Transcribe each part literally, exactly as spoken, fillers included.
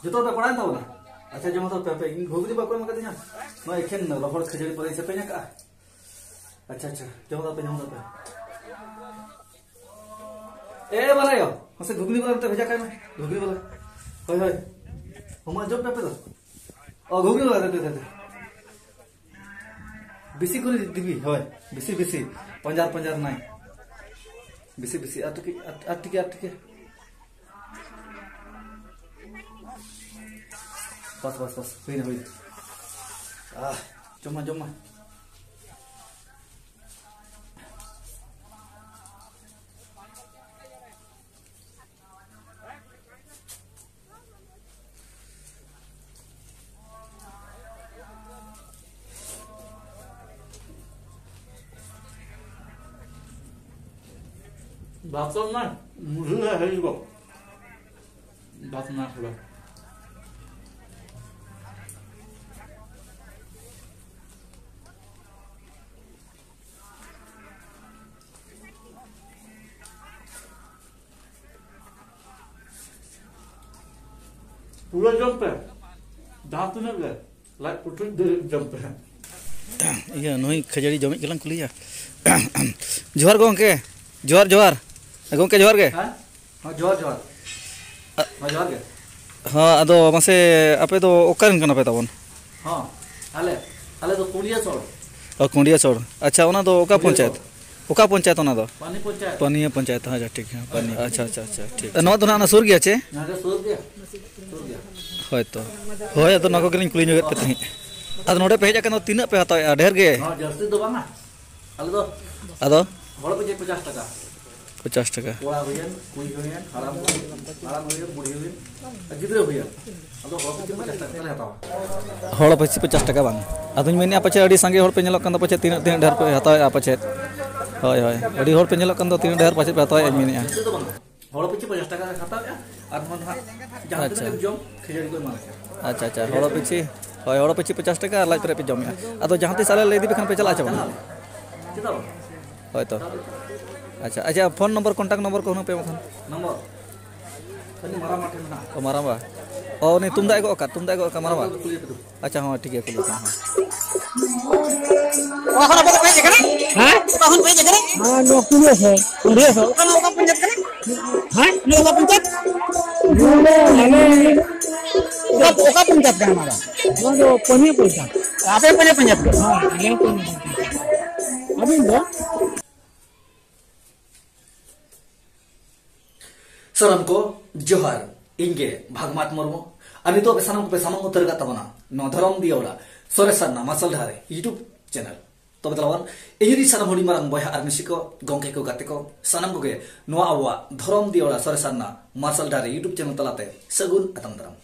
ᱡᱚᱛᱚ ᱯᱮ ᱯᱟᱲᱟᱭᱮᱱ ᱛᱟᱵᱚᱱᱟ? ᱟᱪᱪᱷᱟ, ᱡᱚᱢ ᱦᱟᱛᱟᱲ ᱯᱮ, ᱟᱯᱮ ᱤᱧ ᱜᱷᱩᱜᱽᱱᱤ ᱵᱟᱠᱚ ᱮᱢ ᱟᱠᱟᱫᱤᱧᱟ, ᱱᱚᱣᱟ ᱮᱠᱷᱮᱱ ᱨᱚᱦᱚᱲ ᱠᱷᱟᱹᱡᱟᱹᱲᱤ ᱯᱚᱨᱮᱧ ᱥᱮᱯᱮᱧ ᱟᱠᱟᱫᱼᱟ᱾ ᱟᱪᱪᱷᱟ, ᱟᱪᱪᱷᱟ, ᱡᱚᱢ ᱦᱟᱛᱟᱲ ᱯᱮ, ᱡᱚᱢ ᱦᱟᱛᱟᱲ ᱯᱮ᱾ ᱮ ᱵᱟᱞᱟᱭᱚ, ᱢᱟᱥᱮ ᱜᱷᱩᱜᱽᱱᱤ ᱵᱟᱞᱟ ᱱᱚᱛᱮ ᱵᱷᱮᱡᱟ ᱠᱟᱭ ᱢᱮ, ᱜᱷᱩᱜᱽᱱᱤ ᱵᱟᱞᱟ᱾ ᱦᱳᱭ, ᱦᱳᱭ, ᱦᱚᱢᱟ ᱡᱚᱢ ᱯᱮ ᱟᱯᱮ ᱫᱚ᱾ ᱚ, ᱜᱷᱩᱜᱽᱱᱤ ᱵᱟᱞᱟ, ᱫᱮ, ᱫᱮ, ᱫᱮ, ᱫᱮ᱾ ᱵᱮᱥᱤ ᱠᱚᱨᱮ ᱫᱤᱵᱤ, ᱦᱳᱭ, ᱵᱮᱥᱤ, ᱵᱮᱥᱤ᱾ ᱯᱟᱸᱡᱟᱨ, ᱯᱟᱸᱡᱟᱨ ᱱᱟᱭ᱾ ᱵᱮᱥᱤ, ᱵᱮᱥᱤ, ᱟᱨ ᱴᱤᱠᱤ, ᱟᱨ, ᱟᱨ ᱴᱤᱠᱤ, ᱟᱨ ᱴᱤᱠᱤ᱾ ᱵᱟᱥ, ᱵᱟᱥ, ᱵᱟᱥ, ᱦᱩᱭᱱᱟ, ᱦᱩᱭᱱᱟ᱾ ᱟᱦ, ᱡᱚᱢ ᱢᱟ, ᱡᱚᱢ ᱢᱟ᱾ ᱵᱟᱥᱚᱱ ᱢᱟ ᱢᱩᱨᱦᱟᱹ ᱦᱩᱭᱩᱜᱚᱜ᱾ ᱵᱟᱥᱚᱱ ᱢᱟ ᱯᱩᱨᱟᱹ᱾ ᱯᱩᱨᱟᱹ ᱡᱚᱢ ᱯᱮ, ᱡᱟᱦᱟᱸ ᱛᱤᱱᱟᱹᱜ ᱜᱮ ᱞᱟᱡ ᱯᱩᱴᱩᱡ ᱫᱷᱟᱹᱨᱤᱡ ᱡᱚᱢ ᱯᱮ᱾ ᱤᱭᱟᱹ, ᱱᱩᱭ ᱠᱷᱟᱹᱡᱟᱹᱲᱤ ᱡᱚᱢᱤᱡ ᱜᱮᱞᱟᱝ ᱠᱩᱞᱤᱭᱟ᱾ ᱡᱚᱦᱟᱨ ᱜᱚᱢᱠᱮ, ᱡᱚᱦᱟᱨ, ᱡᱚᱦᱟᱨ᱾ ᱜᱚᱢᱠᱮ, ᱡᱚᱦᱟᱨ ᱜᱮ᱾ ᱦᱮᱸ? ᱦᱮᱸ, ᱡᱚᱦᱟᱨ, ᱡᱚᱦᱟᱨ᱾ ᱦᱮᱸ, ᱡᱚᱦᱟᱨ ᱜᱮ᱾ ᱦᱮᱸ, ᱟᱫᱚ ᱢᱟᱥᱮ, ᱟᱯᱮ ᱫᱚ ᱚᱠᱟ ᱨᱮᱱ ᱠᱟᱱᱟ ᱯᱮ ᱛᱟᱵᱚᱱ? ᱦᱚᱸ, ᱟᱞᱮ, ᱟᱞᱮ ᱫᱚ ᱠᱩᱸᱰᱤᱭᱟᱹ ᱥᱚᱲ᱾ ᱚ, ᱠᱩᱸᱰᱤᱭᱟᱹ ᱥᱚᱲ᱾ ᱟᱪᱪᱷᱟ, ᱚᱱᱟ ᱫᱚ ᱚᱠᱟ ᱠᱩᱸᱰᱤᱭᱟᱹ ᱯᱚᱧᱪᱟᱭᱮᱛ? ᱥᱚᱲ᱾ ᱚᱠᱟ ᱯᱚᱧᱪᱟᱭᱮᱛ ᱚᱱᱟ ᱫᱚ? ᱯᱟᱱᱤ ᱯᱚᱧᱪᱟᱭᱮᱛ᱾ ᱯᱟᱱᱤᱭᱟᱹ ᱯᱚᱧᱪᱟᱭᱮᱛ, ᱦᱮᱸ, ᱟᱪᱪᱷᱟ, ᱴᱷᱤᱠ, ᱦᱮᱸ, ᱯᱟᱱᱤᱭᱟᱹ᱾ ᱟᱪᱪᱷᱟ, ᱟᱪᱪᱷᱟ, ᱟᱪᱪᱷᱟ, ᱴᱷᱤᱠ᱾ ᱱᱚᱣᱟ ᱫᱚ ᱱᱟᱦᱟᱜ ᱚᱱᱟ ᱥᱩᱨ ᱜᱮᱭᱟ ᱪᱮ? ᱱᱚᱣᱟ ᱫᱚ ᱥᱩᱨ ᱜᱮᱭᱟ, ᱥᱩᱨ ᱜᱮᱭᱟ᱾ ᱦᱳᱭ ᱛᱚ᱾ ᱦᱳᱭ, ᱟᱫᱚ ᱱᱚᱣᱟ ᱠᱚᱜᱮ ᱞᱤᱧ ᱠᱩᱞᱤ ᱧᱚᱜᱮᱫ ᱯᱮ ᱛᱟᱦᱮᱸᱫ᱾ ᱟᱫᱚ ᱱᱚᱰᱮ ᱯᱮ ᱦᱮᱡ ᱟᱠᱟᱱ ᱫᱚ ᱛᱤᱱᱟᱹᱜ ᱯᱮ ᱦᱟᱛᱟᱣᱮᱫᱼᱟ? ᱰᱷᱮᱨ ᱜᱮ? ᱱᱚᱣᱟ ᱡᱟᱹᱥᱛᱤ ᱫᱚ ᱵᱟᱝᱟ᱾ ᱟᱞᱮ ᱫᱚ ᱟᱫᱚ? ᱦᱚᱲ ᱯᱤᱪᱷᱤ ᱯᱚᱪᱟᱥ ᱴᱟᱠᱟ᱾ ᱯᱚᱪᱟᱥ ᱴᱟᱠᱟ᱾ ᱠᱚᱲᱟ ᱦᱩᱭᱮᱱ, ᱠᱩᱲᱤ ᱦᱩᱭᱮᱱ, ᱦᱟᱲᱟᱢ ᱦᱩᱭᱮᱱ, ᱦᱟᱲᱟᱢ ᱦᱩᱭᱮᱱ, ᱵᱩᱲᱦᱤ ᱦᱩᱭᱮᱱ, ᱟᱨ ᱜᱤᱫᱽᱨᱟᱹ ᱦᱩᱭᱮᱱ᱾ ᱟᱫᱚ ᱦᱚᱲ ᱯᱤᱪᱷᱤ ᱯᱚᱪᱟᱥ ᱴᱟᱠᱟ ᱛᱮᱞᱮ ᱦᱟᱛᱟᱣᱟ᱾ ᱦᱚᱲ ᱯᱤᱪᱷᱤ ᱯᱚᱪᱟᱥ ᱴᱟᱠᱟ ᱵᱟᱝ? ᱟᱫᱚᱧ ᱢᱮᱱᱮᱫᱼᱟ, ᱯᱟᱪᱮᱫ ᱟᱹᱰᱤ ᱥᱟᱸᱜᱮ ᱦᱚᱲ ᱯᱮ ᱧᱮᱞᱚᱜ ᱠᱟᱱ ᱫᱚ, ᱯᱟᱪᱮᱫ ᱛᱤᱱᱟᱹᱜ, ᱛᱤᱱᱟᱹᱜ ᱰᱷᱮᱨ ᱯᱮ ᱦᱟᱛᱟᱣᱮᱫᱼᱟ ᱯᱟᱪᱮᱫ? ᱦᱳᱭ, ᱦᱳᱭ, ᱟᱹᱰᱤ ᱦᱚᱲ ᱯᱮ ᱧᱮᱞᱚᱜ ᱠᱟᱱ ᱫᱚ, ᱛᱤᱱᱟᱹᱜ ᱰᱷᱮᱨ ᱯᱟᱪᱮᱫ ᱯᱮ ᱦᱟᱛᱟᱣᱮᱫᱼᱟ, ᱤᱧ ᱢᱮᱱᱮᱫᱼᱟ᱾ ᱡᱟᱹᱥᱛᱤ ᱫᱚ ᱵᱟᱝ, ᱦᱚᱲ ᱯᱤᱪᱷᱤ ᱯᱚᱪᱟᱥ ᱴᱟᱠᱟ ᱞᱮ ᱦᱟᱛᱟᱣᱮᱫᱼᱟ᱾ ᱟᱨ ᱱᱚᱣᱟ ᱫᱚ ᱦᱟᱸᱜ ᱡᱟᱦᱟᱸ ᱟᱪᱪᱷᱟ᱾ ᱛᱤᱱᱟᱹᱜ ᱜᱮᱢ ᱡᱚᱢ, ᱠᱷᱟᱹᱡᱟᱹᱲᱤ ᱠᱚ ᱮᱢᱟᱞᱮ ᱠᱟᱱᱟ᱾ ᱟᱪᱪᱷᱟ, ᱟᱪᱪᱷᱟ, ᱦᱚᱲ ᱯᱤᱪᱷᱤ, ᱦᱳᱭ, ᱦᱚᱲ ᱯᱤᱪᱷᱤ ᱯᱚᱪᱟᱥ ᱴᱟᱠᱟ ᱟᱨ ᱞᱟᱡ ᱯᱮᱨᱮᱡ ᱯᱮ ᱡᱚᱢᱮᱜᱼᱟ᱾ ᱟᱫᱚ ᱡᱟᱦᱟᱸ ᱛᱤᱥ ᱟᱞᱮ ᱞᱮ ᱤᱫᱤ ᱯᱮ ᱠᱷᱟᱱ ᱯᱮ ᱪᱟᱞᱟᱜᱼᱟ ᱪᱮ ᱵᱟᱝ? ᱪᱟᱞᱟᱜ ᱟᱞᱮ᱾ ᱪᱮᱫᱟᱜ ᱵᱟᱝ? ᱦᱳᱭ ᱛᱚ᱾ ᱟᱪᱪᱷᱟ, ᱟᱪᱪᱷᱟ, ᱯᱷᱳᱱ ᱱᱚᱢᱵᱚᱨ, ᱠᱚᱱᱴᱟᱠᱴ ᱱᱚᱢᱵᱚᱨ ᱠᱚ ᱦᱩᱱᱟᱹᱝ ᱯᱮ ᱮᱢᱟ ᱠᱷᱟᱱ᱾ ᱱᱚᱢᱵᱚᱨ? ᱟᱹᱞᱤᱧ ᱢᱟᱨᱟᱝᱵᱟ ᱴᱷᱮᱱ ᱢᱮᱱᱟᱜᱼᱟ᱾ ᱚ, ᱢᱟᱨᱟᱝᱵᱟ᱾ ᱚ, ᱩᱱᱤ ᱛᱩᱢᱫᱟᱜ ᱮ ᱜᱚᱜ ᱟᱠᱟᱫ, ᱛᱩᱢᱫᱟᱜ ᱮ ᱜᱚᱜ ᱟᱠᱟᱫ ᱢᱟᱨᱟᱝᱵᱟ᱾ ᱟᱪᱪᱷᱟ, ᱦᱚᱸ, ᱴᱷᱤᱠ ᱜᱮᱭᱟ, ᱠᱩᱞᱤ ᱠᱟᱱᱟ, ᱦᱚᱸ᱾ ᱚᱠᱟ ᱠᱷᱚᱱ ᱟᱯᱮ ᱫᱚᱯᱮ ᱦᱮᱡ ᱟᱠᱟᱱᱟ? ᱦᱮᱸ? ᱚᱠᱟ ᱠᱷᱚᱱ ᱯᱮ ᱦᱮᱡ ᱟᱠᱟᱱᱟ? ᱦᱮᱸ, ᱱᱚᱣᱟ ᱯᱩᱨᱩᱞᱤᱭᱟᱹ ᱥᱮᱫ, ᱯᱩᱨᱩᱞᱤᱭᱟᱹ ᱥᱮᱫ᱾ ᱚᱠᱟ ᱱᱚᱣᱟ ᱚᱠᱟ ᱯᱚᱧᱪᱟᱭᱮᱛ ᱠᱟᱱᱟ? ᱦᱮᱸ? ᱱᱚᱣᱟ ᱚᱠᱟ ᱯᱚᱧᱪᱟᱭᱮᱛ? ᱱᱚᱣᱟ ᱫᱚ ᱟᱞᱮ ᱚᱠᱟ, ᱚᱠᱟ ᱯᱚᱧᱪᱟᱭᱮᱛ ᱠᱟᱱᱟ ᱱᱚᱣᱟ ᱫᱚ? ᱱᱚᱣᱟ ᱫᱚ ᱯᱟᱹᱦᱤᱭᱟᱹ ᱯᱚᱧᱪᱟᱭᱮᱛ᱾ ᱟᱯᱮ ᱯᱟᱹᱦᱤᱭᱟᱹ ᱯᱚᱧᱪᱟᱭᱮᱛ ᱠᱟᱱᱟ? ᱦᱮᱸ, ᱟᱞᱮ ᱯᱟᱹᱦᱤᱭᱟᱹ ᱯᱚᱧᱪᱟᱭᱮᱛ᱾ ᱟᱹᱵᱤᱱ ᱫᱚ? ᱥᱟᱱᱟᱢ ᱠᱚ ᱡᱚᱦᱟᱨ, ᱤᱧ ᱜᱮ ᱵᱷᱟᱜᱽᱢᱟᱛ ᱢᱩᱨᱢᱩ᱾ ᱟᱨ ᱱᱤᱛᱚᱜ ᱟᱯᱮ ᱥᱟᱱᱟᱢ ᱠᱚᱯᱮ ᱥᱟᱢᱟᱝ ᱩᱛᱟᱹᱨ ᱟᱠᱟᱫ ᱛᱟᱵᱚᱱᱟ ᱱᱚᱣᱟ ᱫᱷᱚᱨᱚᱢ ᱫᱤᱭᱟᱹ ᱚᱲᱟᱜ ᱥᱚᱨᱮᱥ ᱥᱟᱨᱱᱟ ᱢᱟᱨᱥᱟᱞ ᱰᱟᱦᱟᱨ YouTube channel᱾ ᱛᱚᱵᱮ ᱛᱟᱞᱟᱵᱚᱱ ᱤᱧ ᱨᱤᱱ ᱥᱟᱱᱟᱢ ᱦᱩᱰᱤᱧ ᱢᱟᱨᱟᱝ ᱵᱚᱭᱦᱟ ᱟᱨ ᱢᱤᱥᱤ ᱠᱚ, ᱜᱚᱢᱠᱮ ᱠᱚ, ᱜᱟᱛᱮ ᱠᱚ, ᱥᱟᱱᱟᱢ ᱠᱚᱜᱮ ᱱᱚᱣᱟ ᱟᱵᱚᱣᱟᱜ ᱫᱷᱚᱨᱚᱢ ᱫᱤᱭᱟᱹ ᱚᱲᱟᱜ ᱥᱚᱨᱮᱥ ᱥᱟᱨᱱᱟ ᱢᱟᱨᱥᱟᱞ ᱰᱟᱦᱟᱨ YouTube channel ᱛᱟᱞᱟᱛᱮ ᱥᱟᱹᱜᱩᱱ ᱟᱛᱟᱝ ᱫᱟᱨᱟᱢ᱾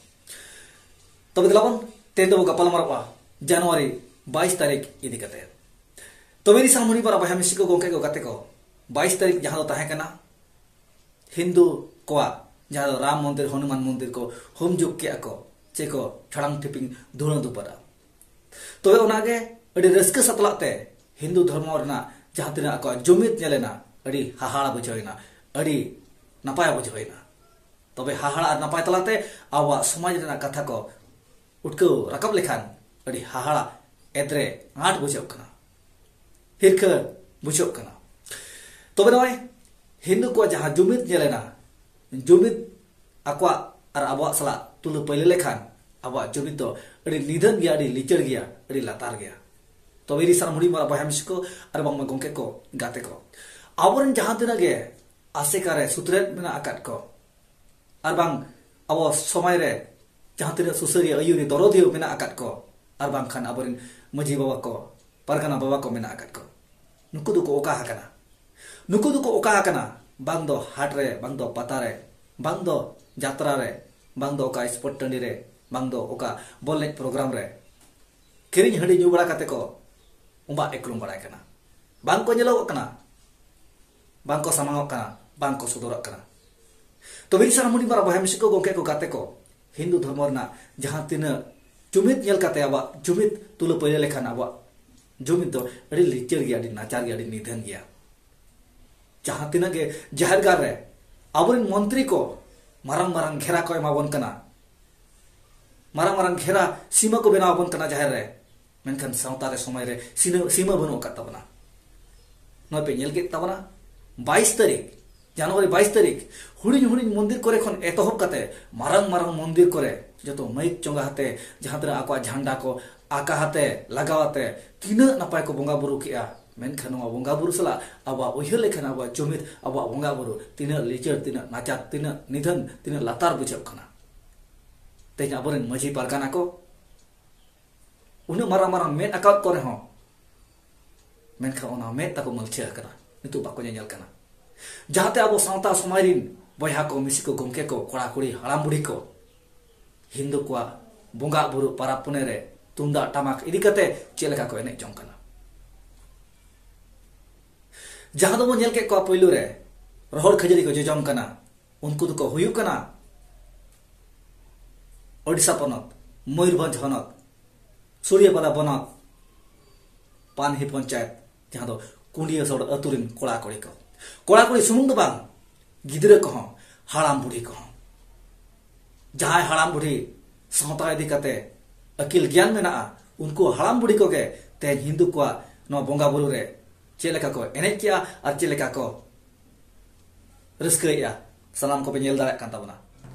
ᱛᱚᱵᱮ ᱫᱮᱞᱟᱵᱚᱱ ᱛᱮᱦᱮᱧ ᱫᱚᱵᱚ ᱜᱟᱯᱟᱞ ᱢᱟᱨᱟᱜᱼᱟ ᱡᱟᱱᱩᱣᱟᱨᱤ ᱵᱟᱭᱤᱥ ᱛᱟᱹᱨᱤᱠᱷ ᱤᱫᱤ ᱠᱟᱛᱮ᱾ ᱛᱚᱵᱮ ᱤᱧ ᱥᱟᱱᱟᱢ ᱦᱩᱰᱤᱧ ᱢᱟᱨᱟᱝ ᱵᱚᱭᱦᱟ ᱢᱤᱥᱤ ᱠᱚ, ᱜᱚᱢᱠᱮ ᱠᱚ, ᱜᱟᱛᱮ ᱠᱚ, ᱵᱟᱭᱤᱥ ᱛᱟᱹᱨᱤᱠᱷ ᱡᱟᱦᱟᱸ ᱫᱚ ᱛᱟᱦᱮᱸ ᱠᱟᱱᱟ ᱦᱤᱱᱫᱩ ᱠᱚᱣᱟᱜ, ᱡᱟᱦᱟᱸ ᱫᱚ ᱨᱟᱢ ᱢᱚᱱᱫᱤᱨ, ᱦᱚᱱᱩᱢᱟᱱ ᱢᱚᱱᱫᱤᱨ ᱠᱚ ᱦᱩᱢ ᱡᱩᱜ ᱠᱮᱜᱼᱟ ᱠᱚ, ᱪᱮ ᱠᱚ ᱴᱷᱟᱲᱟᱝ ᱴᱷᱤᱯᱤᱝ ᱫᱷᱩᱲᱟᱹ ᱫᱩᱯᱟᱹᱨᱟ᱾ ᱛᱚᱵᱮ ᱚᱱᱟᱜᱮ ᱟᱹᱰᱤ ᱨᱟᱹᱥᱠᱟᱹ ᱥᱟᱛᱞᱟᱜ ᱛᱮ ᱦᱤᱱᱫᱩ ᱫᱷᱚᱨᱢᱚ ᱨᱮᱱᱟᱜ ᱡᱟᱦᱟᱸ ᱛᱤᱱᱟᱹᱜ ᱟᱠᱚᱣᱟᱜ ᱡᱩᱢᱤᱫ ᱧᱮᱞᱮᱱᱟ, ᱟᱹᱰᱤ ᱦᱟᱦᱟᱲᱟ ᱵᱩᱡᱷᱟᱹᱣ ᱮᱱᱟ, ᱟᱹᱰᱤ ᱱᱟᱯᱟᱭ ᱵᱩᱡᱷᱟᱹᱣ ᱮᱱᱟ᱾ ᱛᱚᱵᱮ ᱦᱟᱦᱟᱲᱟ ᱟᱨ ᱱᱟᱯᱟᱭ ᱛᱟᱞᱟᱛᱮ ᱟᱵᱚᱣᱟᱜ ᱥᱚᱢᱟᱡᱽ ᱨᱮᱱᱟᱜ ᱠᱟᱛᱷᱟ ᱠᱚ ᱩᱴᱠᱟᱹᱣ ᱨᱟᱠᱟᱵ ᱞᱮᱠᱷᱟᱱ ᱟᱹᱰᱤ ᱦᱟᱦᱟᱲᱟ, ᱮᱫᱽᱨᱮ, ᱟᱸᱴ ᱵᱩᱡᱷᱟᱹᱜ ᱠᱟᱱᱟ, ᱦᱤᱨᱠᱷᱟᱹ ᱵᱩᱡᱷᱟᱹᱜ ᱠᱟᱱᱟ᱾ ᱛᱚᱵᱮ ᱱᱚᱜᱼᱚᱭ ᱦᱤᱱᱫᱩ ᱠᱚᱣᱟᱜ ᱡᱟᱦᱟᱸ ᱡᱩᱢᱤᱫ ᱧᱮᱞᱮᱱᱟ, ᱡᱩᱢᱤᱫ ᱟᱠᱚᱣᱟᱜ ᱟᱨ ᱟᱵᱚᱣᱟᱜ ᱥᱟᱞᱟᱜ ᱛᱩᱞᱟᱹ ᱯᱟᱹᱭᱞᱟᱹ ᱞᱮᱠᱷᱟᱱ ᱟᱵᱚᱣᱟᱜ ᱡᱩᱢᱤᱫ ᱫᱚ ᱟᱹᱰᱤ ᱱᱤᱫᱷᱟᱹᱱ ᱜᱮᱭᱟ, ᱟᱹᱰᱤ ᱞᱤᱪᱟᱹᱲ ᱜᱮᱭᱟ, ᱟᱹᱰᱤ ᱞᱟᱛᱟᱨ ᱜᱮᱭᱟ᱾ ᱛᱚᱵᱮ ᱤᱧ ᱥᱟᱱᱟᱢ ᱦᱩᱰᱤᱧ ᱢᱟᱨᱟᱝ ᱵᱚᱭᱦᱟ ᱢᱤᱥᱤ ᱠᱚ ᱟᱨ ᱵᱟᱝᱢᱟ ᱜᱚᱢᱠᱮ ᱠᱚ, ᱜᱟᱛᱮ ᱠᱚ, ᱟᱵᱚᱨᱮᱱ ᱡᱟᱦᱟᱸ ᱛᱤᱱᱟᱹᱜ ᱜᱮ ᱟᱥᱮᱠᱟ ᱨᱮ ᱥᱩᱛᱨᱮᱫ ᱢᱮᱱᱟᱜ ᱟᱠᱟᱫ ᱠᱚ, ᱟᱨ ᱵᱟᱝ ᱟᱵᱚ ᱥᱚᱢᱟᱡᱽ ᱨᱮ ᱡᱟᱦᱟᱸ ᱛᱤᱱᱟᱹᱜ ᱥᱩᱥᱟᱹᱨᱤᱭᱟᱹ, ᱟᱹᱭᱩᱨᱤᱭᱟᱹ, ᱫᱚᱨᱚᱫᱤᱭᱟᱹ ᱢᱮᱱᱟᱜ ᱟᱠᱟᱫ ᱠᱚ, ᱟᱨ ᱵᱟᱝᱠᱷᱟᱱ ᱟᱵᱚᱨᱮᱱ ᱢᱟᱹᱡᱷᱤ ᱵᱟᱵᱟ ᱠᱚ, ᱯᱟᱨᱜᱟᱱᱟ ᱵᱟᱵᱟ ᱠᱚ ᱢᱮᱱᱟᱜ ᱟᱠᱟᱫ ᱠᱚ, ᱱᱩᱠᱩ ᱫᱚᱠᱚ ᱚᱠᱟ ᱟᱠᱟᱱᱟ? ᱱᱩᱠᱩ ᱫᱚᱠᱚ ᱚᱠᱟ ᱟᱠᱟᱱᱟ? ᱵᱟᱝ ᱫᱚ ᱦᱟᱴ ᱨᱮ, ᱵᱟᱝ ᱫᱚ ᱯᱟᱛᱟ ᱨᱮ, ᱵᱟᱝ ᱫᱚ ᱡᱟᱛᱨᱟ ᱨᱮ, ᱵᱟᱝ ᱫᱚ ᱚᱠᱟ ᱥᱯᱳᱨᱴ ᱴᱟᱺᱰᱤ ᱨᱮ, ᱵᱟᱝ ᱫᱚ ᱚᱠᱟ ᱵᱚᱞ ᱮᱱᱮᱡ ᱯᱨᱳᱜᱨᱟᱢ ᱨᱮ ᱠᱤᱨᱤᱧ ᱦᱟᱺᱰᱤ ᱧᱩ ᱵᱟᱲᱟ ᱠᱟᱛᱮ ᱠᱚ ᱚᱵᱟᱜ ᱮᱠᱞᱚᱢ ᱵᱟᱲᱟᱭ ᱠᱟᱱᱟ᱾ ᱵᱟᱝ ᱠᱚ ᱧᱮᱞᱚᱜᱚᱜ ᱠᱟᱱᱟ, ᱵᱟᱝ ᱠᱚ ᱥᱟᱢᱟᱝᱚᱜ ᱠᱟᱱᱟ, ᱵᱟᱝ ᱠᱚ ᱥᱚᱫᱚᱨᱚᱜ ᱠᱟᱱᱟ᱾ ᱛᱚᱵᱮ ᱤᱧ ᱥᱟᱱᱟᱢ ᱦᱩᱰᱤᱧ ᱢᱟᱨᱟᱝ ᱵᱚᱭᱦᱟ ᱢᱤᱥᱤ ᱠᱚ, ᱜᱚᱢᱠᱮ ᱠᱚ, ᱜᱟᱛᱮ ᱠᱚ, ᱦᱤᱱᱫᱩ ᱫᱷᱚᱨᱢᱚ ᱨᱮᱱᱟᱜ ᱡᱟᱦᱟᱸ ᱛᱤᱱᱟᱹᱜ ᱡᱩᱢᱤᱫ ᱧᱮᱞ ᱠᱟᱛᱮ, ᱟᱵᱚᱣᱟᱜ ᱡᱩᱢᱤᱫ ᱛᱩᱞᱟᱹ ᱯᱟᱹᱭᱞᱟᱹ ᱞᱮᱠᱷᱟᱱ ᱟᱵᱚᱣᱟᱜ ᱡᱩᱢᱤᱫ ᱫᱚ ᱟᱹᱰᱤ ᱞᱤᱪᱟᱹᱲ ᱜᱮᱭᱟ, ᱟᱹᱰᱤ ᱱᱟᱪᱟᱨ ᱜᱮᱭᱟ, ᱟᱹᱰᱤ ᱱᱤᱫᱷᱟᱹᱱ ᱜᱮᱭᱟ᱾ ᱡᱟᱦᱟᱸ ᱛᱤᱱᱟᱹᱜ ᱜᱮ ᱡᱟᱦᱮᱨ ᱜᱟᱲ ᱨᱮ ᱟᱵᱚᱨᱮᱱ ᱢᱚᱱᱛᱨᱤ ᱠᱚ ᱢᱟᱨᱟᱝ ᱢᱟᱨᱟᱝ ᱜᱷᱮᱨᱟ ᱠᱚ ᱮᱢᱟ ᱵᱚᱱ ᱠᱟᱱᱟ, ᱢᱟᱨᱟᱝ ᱢᱟᱨᱟᱝ ᱜᱷᱮᱨᱟ ᱥᱤᱢᱟᱹ ᱠᱚ ᱵᱮᱱᱟᱣ ᱟᱵᱚᱱ ᱠᱟᱱᱟ ᱡᱟᱦᱮᱨ ᱨᱮ, ᱢᱮᱱᱠᱷᱟᱱ ᱥᱟᱶᱛᱟ ᱨᱮ, ᱥᱚᱢᱟᱡᱽ ᱨᱮ ᱥᱤᱱᱟᱹ-, ᱥᱤᱢᱟᱹ ᱵᱟᱹᱱᱩᱜ ᱟᱠᱟᱫ ᱛᱟᱵᱚᱱᱟ᱾ ᱱᱚᱜᱼᱚᱭ ᱯᱮ ᱧᱮᱞ ᱠᱮᱫ ᱛᱟᱵᱚᱱᱟ, ᱵᱟᱭᱤᱥ ᱛᱟᱹᱨᱤᱠᱷ, ᱡᱟᱱᱩᱣᱟᱨᱤ ᱵᱟᱭᱤᱥ ᱛᱟᱹᱨᱤᱠᱷ, ᱦᱩᱰᱤᱧ ᱦᱩᱰᱤᱧ ᱢᱚᱱᱫᱤᱨ ᱠᱚᱨᱮ ᱠᱷᱚᱱ ᱮᱛᱚᱦᱚᱵ ᱠᱟᱛᱮ ᱢᱟᱨᱟᱝ ᱢᱟᱨᱟᱝ ᱢᱚᱱᱫᱤᱨ ᱠᱚᱨᱮ ᱡᱚᱛᱚ ᱢᱟᱹᱭᱤᱠ ᱪᱚᱸᱜᱟ ᱦᱟᱛᱮ, ᱡᱟᱦᱟᱸ ᱛᱤᱱᱟᱹᱜ ᱟᱠᱚᱣᱟᱜ ᱡᱷᱟᱱᱰᱟ ᱠᱚ ᱟᱠᱟ ᱦᱟᱛᱮ, ᱞᱟᱜᱟᱣ ᱟᱛᱮ, ᱛᱤᱱᱟᱹᱜ ᱱᱟᱯᱟᱭ ᱠᱚ ᱵᱚᱸᱜᱟ ᱵᱩᱨᱩ ᱠᱮᱜᱼᱟ᱾ ᱢᱮᱱᱠᱷᱟᱱ ᱱᱚᱣᱟ ᱵᱚᱸᱜᱟ ᱵᱩᱨᱩ ᱥᱟᱞᱟᱜ ᱟᱵᱚᱣᱟᱜ ᱩᱭᱦᱟᱹᱨ ᱞᱮᱠᱷᱟᱱ ᱟᱵᱚᱣᱟᱜ ᱡᱩᱢᱤᱫ, ᱟᱵᱚᱣᱟᱜ ᱵᱚᱸᱜᱟ ᱵᱩᱨᱩ ᱛᱤᱱᱟᱹᱜ ᱞᱤᱪᱟᱹᱲ, ᱛᱤᱱᱟᱹᱜ ᱱᱟᱪᱟᱨ, ᱛᱤᱱᱟᱹᱜ ᱱᱤᱫᱷᱟᱹᱱ, ᱛᱤᱱᱟᱹᱜ ᱞᱟᱛᱟᱨ ᱵᱩᱡᱷᱟᱹᱜ ᱠᱟᱱᱟ᱾ ᱛᱮᱦᱮᱧ ᱟᱵᱚᱨᱮᱱ ᱢᱟᱹᱡᱷᱤ ᱯᱟᱨᱜᱟᱱᱟ ᱠᱚ ᱩᱱᱟᱹᱜ ᱢᱟᱨᱟᱝ ᱢᱟᱨᱟᱝ ᱢᱮᱫ ᱟᱠᱟᱫ ᱠᱚ ᱨᱮᱦᱚᱸ, ᱢᱮᱱᱠᱷᱟᱱ ᱚᱱᱟ ᱢᱮᱫ ᱛᱟᱠᱚ ᱢᱟᱹᱞᱪᱷᱟᱹ ᱟᱠᱟᱱᱟ, ᱱᱤᱛᱚᱜ ᱵᱟᱠᱚ ᱧᱮᱧᱮᱞ ᱠᱟᱱᱟ᱾ ᱡᱟᱦᱟᱸᱛᱮ ᱟᱵᱚ ᱥᱟᱶᱛᱟ ᱥᱚᱢᱟᱡᱽ ᱨᱤᱱ ᱵᱚᱭᱦᱟ ᱠᱚ, ᱢᱤᱥᱤ ᱠᱚ, ᱜᱚᱢᱠᱮ ᱠᱚ, ᱠᱚᱲᱟ ᱠᱩᱲᱤ, ᱦᱟᱲᱟᱢ ᱵᱩᱲᱦᱤ ᱠᱚ ᱦᱤᱱᱫᱩ ᱠᱚᱣᱟᱜ ᱵᱚᱸᱜᱟ ᱵᱩᱨᱩ ᱯᱟᱨᱟᱵᱽ ᱯᱩᱱᱟᱹᱭ ᱨᱮ ᱛᱩᱢᱫᱟᱜ ᱴᱟᱢᱟᱠ ᱤᱫᱤ ᱠᱟᱛᱮ ᱪᱮᱫ ᱞᱮᱠᱟ ᱠᱚ ᱮᱱᱮᱡ ᱡᱚᱝ ᱠᱟᱱᱟ᱾ ᱡᱟᱦᱟᱸ ᱫᱚᱵᱚᱱ ᱧᱮᱞ ᱠᱮᱫ ᱠᱚᱣᱟ ᱯᱳᱭᱞᱳ ᱨᱮ ᱨᱚᱦᱚᱲ ᱠᱷᱟᱹᱡᱟᱹᱲᱤ ᱠᱚ ᱡᱚᱡᱚᱢ ᱠᱟᱱᱟ, ᱩᱱᱠᱩ ᱫᱚᱠᱚ ᱦᱩᱭᱩᱜ ᱠᱟᱱᱟ ᱳᱰᱤᱥᱟ ᱯᱚᱱᱚᱛ, ᱢᱚᱭᱩᱨᱵᱷᱚᱸᱡᱽ ᱦᱚᱱᱚᱛ, ᱥᱩᱲᱤᱭᱟᱹᱯᱟᱫᱟ ᱵᱚᱱᱚᱛ, ᱯᱟᱱᱦᱤ ᱯᱚᱧᱪᱟᱭᱮᱛ, ᱡᱟᱦᱟᱸ ᱫᱚ ᱠᱩᱸᱰᱤᱭᱟᱹ ᱥᱚᱲ ᱟᱹᱛᱩ ᱨᱤᱱ ᱠᱚᱲᱟ ᱠᱩᱲᱤ ᱠᱚ᱾ ᱠᱚᱲᱟ ᱠᱩᱲᱤ ᱥᱩᱢᱩᱝ ᱫᱚ ᱵᱟᱝ, ᱜᱤᱫᱽᱨᱟᱹ ᱠᱚᱦᱚᱸ, ᱦᱟᱲᱟᱢ ᱵᱩᱲᱦᱤ ᱠᱚᱦᱚᱸ᱾ ᱡᱟᱦᱟᱸᱭ ᱦᱟᱲᱟᱢ ᱵᱩᱲᱦᱤ ᱥᱟᱶᱛᱟ ᱤᱫᱤ ᱠᱟᱛᱮ ᱟᱹᱠᱤᱞ ᱜᱮᱭᱟᱱ ᱢᱮᱱᱟᱜᱼᱟ, ᱩᱱᱠᱩ ᱦᱟᱲᱟᱢ ᱵᱩᱲᱦᱤ ᱠᱚᱜᱮ ᱛᱮᱦᱮᱧ ᱦᱤᱱᱫᱩ ᱠᱚᱣᱟᱜ ᱱᱚᱣᱟ ᱵᱚᱸᱜᱟ ᱵᱩᱨᱩ ᱨᱮ ᱪᱮᱫ ᱞᱮᱠᱟ ᱠᱚ ᱮᱱᱮᱡ ᱠᱮᱜᱼᱟ ᱟᱨ ᱪᱮᱫ ᱞᱮᱠᱟ ᱠᱚ ᱨᱟᱹᱥᱠᱟᱹᱭᱮᱜᱼᱟ, ᱥᱟᱱᱟᱢ ᱠᱚᱯᱮ ᱧᱮᱞ ᱫᱟᱲᱮᱭᱟᱜ ᱠᱟᱱ ᱛᱟᱵᱚᱱᱟ᱾